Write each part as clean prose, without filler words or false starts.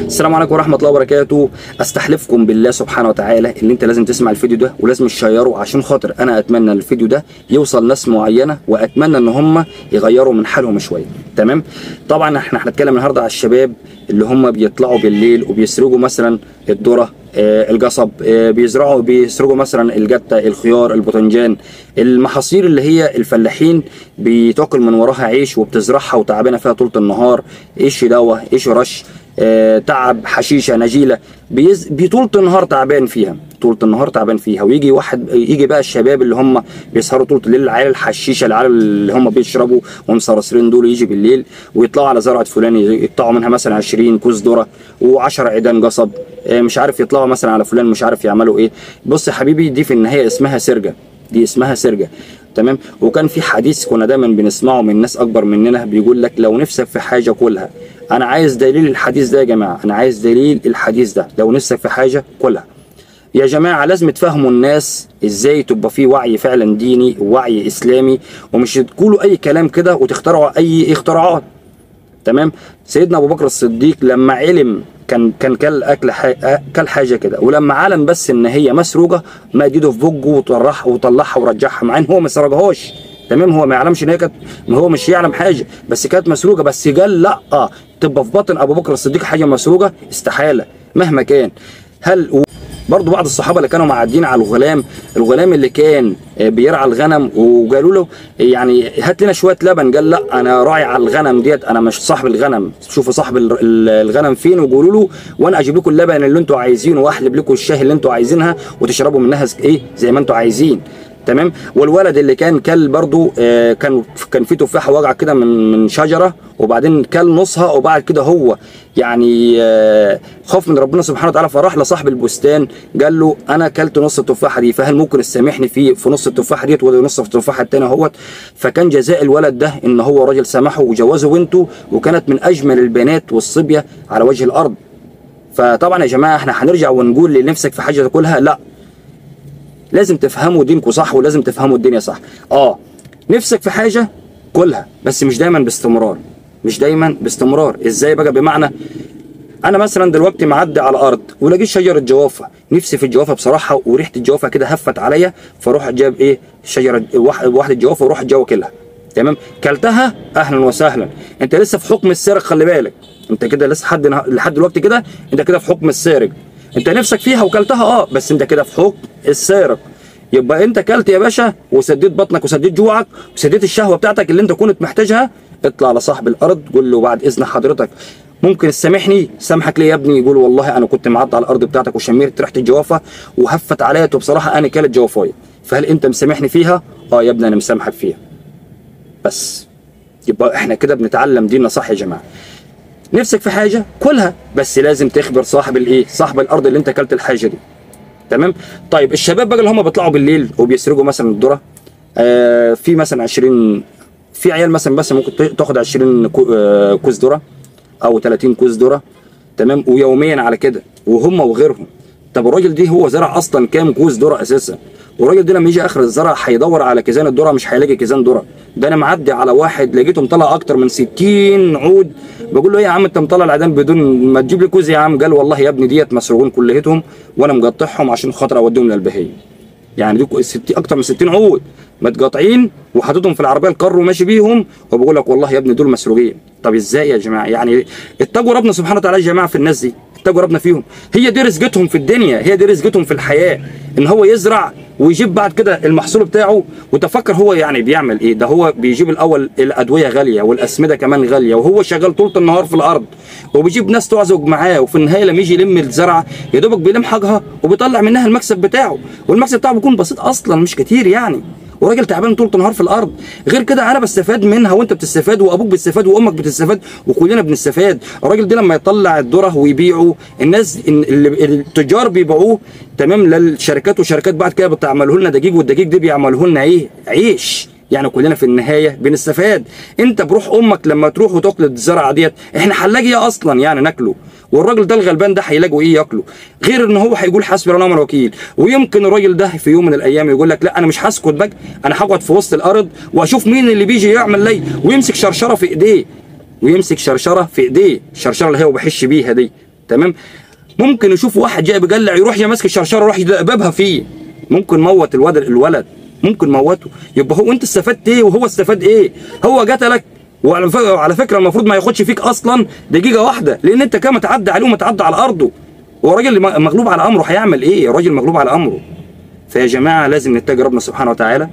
السلام عليكم ورحمة الله وبركاته. استحلفكم بالله سبحانه وتعالى ان انت لازم تسمع الفيديو ده ولازم تشيره، عشان خاطر انا اتمنى الفيديو ده يوصل ناس معينة، واتمنى ان هم يغيروا من حالهم شوية. تمام؟ طبعا احنا هنتكلم النهارده على الشباب اللي هم بيطلعوا بالليل وبيسرقوا مثلا الذرة، القصب، بيزرعوا بيسرقوا مثلا الجته، الخيار، الباذنجان، المحاصيل اللي هي الفلاحين بتاكل من وراها عيش وبتزرعها وتعبانه فيها طول النهار، ايش دواء، ايش رش، تعب، حشيشه، نجيله، طول النهار تعبان فيها، طول النهار تعبان فيها. ويجي واحد، يجي بقى الشباب اللي هم بيسهروا طول الليل، العيال الحشيشه، العيال اللي هم بيشربوا ومصرصرين دول، يجي بالليل ويطلعوا على زرعه فلان يقطعوا منها مثلا 20 كوز ذره و10 عيدان قصب، مش عارف يطلعوا مثلا على فلان مش عارف يعملوا ايه. بص يا حبيبي، دي في النهاية اسمها سرقه، دي اسمها سرقه. تمام؟ وكان في حديث كنا دايما بنسمعه من ناس اكبر مننا بيقول لك لو نفسك في حاجة كلها. انا عايز دليل الحديث ده يا جماعة، انا عايز دليل الحديث ده، لو نفسك في حاجة كلها. يا جماعة لازم تفهموا الناس ازاي تبقى في وعي فعلا ديني ووعي اسلامي، ومش تقولوا اي كلام كده وتخترعوا اي اختراعات. تمام؟ سيدنا ابو بكر الصديق لما علم كان كل اكل كل حاجة كده، ولما علم بس ان هي مسروقه ما ايده في بقه وطرحها وطلعها ورجعها، مع ان هو ما سرقهاش. تمام؟ هو ما يعلمش ان هي كانت، هو مش يعلم حاجة، بس كانت مسروقه، بس قال لا تبقى في بطن ابو بكر الصديق حاجة مسروقه، استحالة مهما كان. هل برضو بعض الصحابة اللي كانوا معديين على الغلام، الغلام اللي كان بيرعى الغنم، وقالوا له يعني هات لنا شوية لبن، قال لا انا راعي على الغنم ديت، انا مش صاحب الغنم، شوفوا صاحب الغنم فين وقولوا له وانا اجيب لكم اللبن اللي انتوا عايزينه واحلب لكم الشاه اللي انتوا عايزينها وتشربوا منها ايه زي ما انتوا عايزين. تمام؟ والولد اللي كان كل برضو كان في تفاحة وجع كده من شجرة، وبعدين كل نصها، وبعد كده هو يعني خاف من ربنا سبحانه وتعالى، فراح لصاحب البستان قال له انا كلت نص التفاحة دي، فهل ممكن تسامحني في نص التفاحة ديت ونص التفاحة الثانية اهوت؟ فكان جزاء الولد ده ان هو راجل سامحه وجوزه بنته، وكانت من اجمل البنات والصبيه على وجه الارض. فطبعا يا جماعة احنا هنرجع ونقول لنفسك في حاجة تاكلها، لا، لازم تفهموا دينكم صح ولازم تفهموا الدنيا صح. نفسك في حاجة كلها، بس مش دايما باستمرار، مش دايما باستمرار. ازاي بقى؟ بمعنى انا مثلا دلوقتي معدي على الارض ولقيت شجرة جوافه، نفسي في الجوافه بصراحة، وريحه الجوافه كده هفت عليا، فاروح جاب ايه شجرة واحدة جوافه واروح جوا كلها. تمام؟ كلتها، اهلا وسهلا، انت لسه في حكم السارق، خلي بالك، انت كده لسه لحد دلوقتي كده انت كده في حكم السارق، انت نفسك فيها وكلتها، بس انت كده في حكم السارق. يبقى انت كلت يا باشا وسديت بطنك وسديت جوعك وسديت الشهوة بتاعتك اللي انت كنت محتاجها. اطلع لصاحب الارض قول له بعد اذن حضرتك ممكن تسامحني؟ سامحك ليه يا ابني؟ يقول والله انا كنت معدي على الارض بتاعتك وشميت ريحه الجوافه وهفت عليا، وبصراحة انا كلت جوافايه، فهل انت مسامحني فيها؟ يا ابني انا مسامحك فيها. بس يبقى احنا كده بنتعلم ديننا صح يا جماعة. نفسك في حاجة كلها، بس لازم تخبر صاحب الايه، صاحب الارض اللي انت اكلت الحاجة دي. تمام؟ طيب الشباب بقى اللي هم بيطلعوا بالليل وبيسرقوا مثلا الذرة، في مثلا 20، في عيال مثلا بس ممكن تاخد 20 كوز ذره او 30 كوز ذره، تمام، ويوميا على كده، وهم وغيرهم. طب الراجل دي هو زرع اصلا كام كوز ذره اساسا؟ والراجل ده لما يجي اخر الزرع هيدور على كيزان الذرة مش هيلاقي كيزان ذره. ده انا معدي على واحد لقيته مطلع اكتر من 60 عود، بقول له ايه يا عم انت مطلع العيدان بدون ما تجيب لي كوز يا عم؟ قال والله يا ابني ديت مسروقين كليتهم وانا مقطعهم عشان خاطر اوديهم للبهيه. يعني دي اكتر من 60 عود متقاطعين وحاططهم في العربية الكار وماشي بيهم، وبقول لك والله يا ابني دول مسروقين. طب ازاي يا جماعة؟ يعني اتقوا ربنا سبحانه وتعالى يا جماعة في الناس دي، اتقوا ربنا فيهم. هي دي رزقتهم في الدنيا، هي دي رزقتهم في الحياة، ان هو يزرع ويجيب بعد كده المحصول بتاعه. وتفكر هو يعني بيعمل ايه؟ ده هو بيجيب الاول الادوية غالية والاسمده كمان غالية، وهو شغال طول النهار في الارض، وبيجيب ناس تعزج معاه، وفي النهاية لما يجي يلم الزرعه يا دوبك بيلم حاجها وبيطلع منها المكسب بتاعه، والمكسب بتاعه بيكون بسيط اصلا مش كتير يعني. وراجل تعبان طول النهار في الارض. غير كده انا بستفاد منها وانت بتستفاد وابوك بيستفاد وامك بتستفاد وكلنا بنستفاد. الراجل ده لما يطلع الذرة ويبيعه الناس اللي التجار بيبيعوه، تمام، للشركات، وشركات بعد كده بتعمله لنا دقيق، والدقيق ده بيعمله لنا ايه؟ عيش. يعني كلنا في النهاية بنستفاد. انت بروح امك لما تروح وتاكل الزرعه ديت، احنا هنلاقي ايه اصلا يعني ناكله؟ والراجل ده الغلبان ده هيلاقوا ايه ياكله؟ غير ان هو هيقول حسبي الله ونعم الوكيل. ويمكن الراجل ده في يوم من الايام يقول لك لا انا مش هسكت بقى، انا هقعد في وسط الارض واشوف مين اللي بيجي يعمل لي، ويمسك شرشره في ايديه، ويمسك شرشره في ايديه، الشرشره اللي هو بيحش بيها دي. تمام؟ ممكن يشوف واحد جاي بيجلع يروح يا ماسك الشرشره يروح يدببها فيه، ممكن موت الولد، ممكن موته. يبقى هو انت استفدت ايه وهو استفاد ايه؟ هو قتلك، وعلى فكرة المفروض ما ياخدش فيك اصلا دقيقة واحدة، لان انت كده متعدي عليه ومتعدي على ارضه. هو راجل مغلوب على امره، هيعمل ايه؟ راجل مغلوب على امره. فيا جماعة لازم نتقي ربنا سبحانه وتعالى،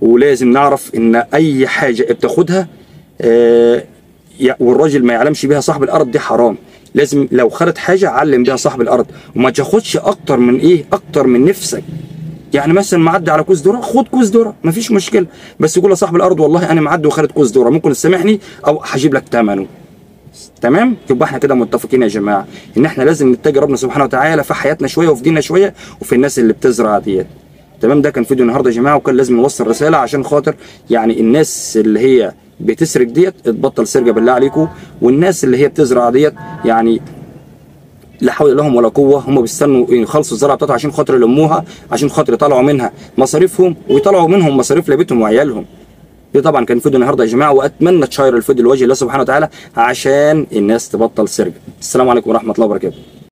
ولازم نعرف ان اي حاجة بتاخدها والراجل ما يعلمش بيها صاحب الارض دي حرام. لازم لو خدت حاجة علم بيها صاحب الارض، وما تاخدش اكتر من ايه؟ اكتر من نفسك. يعني مثلا معدي على كوز ذره، خد كوز ذره مفيش مشكلة، بس يقول لصاحب الارض والله انا معدي وخدت كوز ذره، ممكن تسامحني او هجيب لك ثمنه. تمام؟ يبقى احنا كده متفقين يا جماعة ان احنا لازم نتقي ربنا سبحانه وتعالى في حياتنا شوية وفي ديننا شوية وفي الناس اللي بتزرع ديت. تمام؟ ده كان فيديو النهارده يا جماعة، وكان لازم نوصل رسالة عشان خاطر يعني الناس اللي هي بتسرق ديت تبطل سرقه بالله عليكم، والناس اللي هي بتزرع ديت يعني لا حول لهم ولا قوة، هم بيستنوا يخلصوا الزرعه بتاعتهم عشان خاطر يلموها، عشان خاطر يطلعوا منها مصاريفهم ويطلعوا منهم مصاريف لبيتهم وعيالهم. دي طبعا كان فيديو النهارده يا جماعة، واتمنى تشير الفيديو لوجه الله سبحانه وتعالى عشان الناس تبطل سرقه. السلام عليكم ورحمة الله وبركاته.